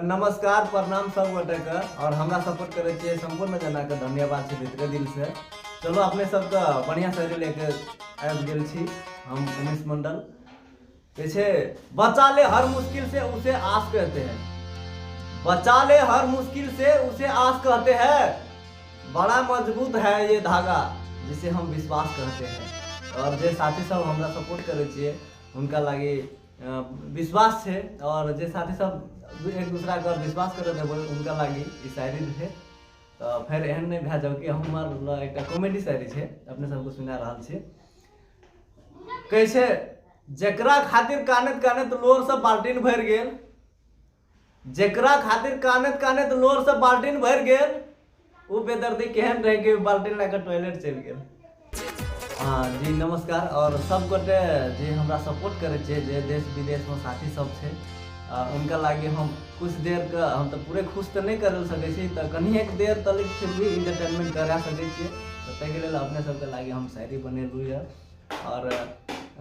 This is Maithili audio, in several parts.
नमस्कार प्रणाम सब गोटे के और हमरा सपोर्ट करे छियै संपूर्ण जना के धन्यवाद छै भीतरे दिल से। चलो अपने सबके बढ़िया शायरी लेके आबि गेल छी हम उमेश मंडल। कहै छै बचा ले हर मुश्किल से उसे आस कहते हैं, बचा ले हर मुश्किल से उसे आस कहते हैं, बड़ा मजबूत है ये धागा जिसे हम विश्वास कहते हैं। और जे साथी सब हमरा सपोर्ट करे छियै हुनका लागी विश्वास छै और जे साथी सब एक दूसरा के विश्वास करे देबै हुनका लागी ई शायरी छै। तऽ फेर एहन नहि भए जाउ कि हमर एकटा कॉमेडी शायरी छै अपने सबके सुना रहल छी। कहै छै जकरा खातिर कानैत कानैत लोर सब बाल्टीन भरि गेल, जकरा खातिर कानैत कानैत लोर सब बाल्टीन भरि गेल, ओ बेदर्दी केहन रहै कि बाल्टीन लए कऽ टॉयलेट चलि गेल। हाँ जी नमस्कार और सब गोटे जे हमरा सपोर्ट करै छै जे देश विदेशमे साथी सब छै उनका लागी हम कुछ देर के हम तऽ पूरे खुश तऽ नहि करि सकै छी तऽ कनिएक देर तक फिर भी इंटरटेनमेंट करा सकै छियै। तऽ ताहिके लेल अपने सबके लागी हम शायरी बनेलहुँ यऽ। और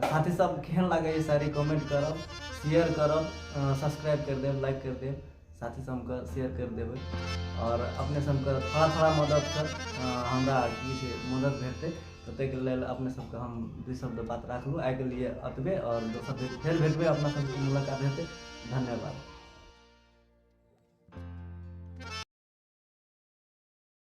साथी सब केहन लागैए शायरी कमेंट करब, शेयर करब, सब्सक्राइब कर देब, लाइक कर देब, साथी सबके शेयर कर देबै और अपने सबके थोड़ा थोड़ा मददसँ हमरा की छै मदद भेटतै। तऽ ताहिके लेल अपने सबके हम दू शब्द बात राखलहुँ। आइके लिए एतबे और दोसर दिन फेर भेटबै, अपना सबके मुलाकात हेतै। धन्यवाद।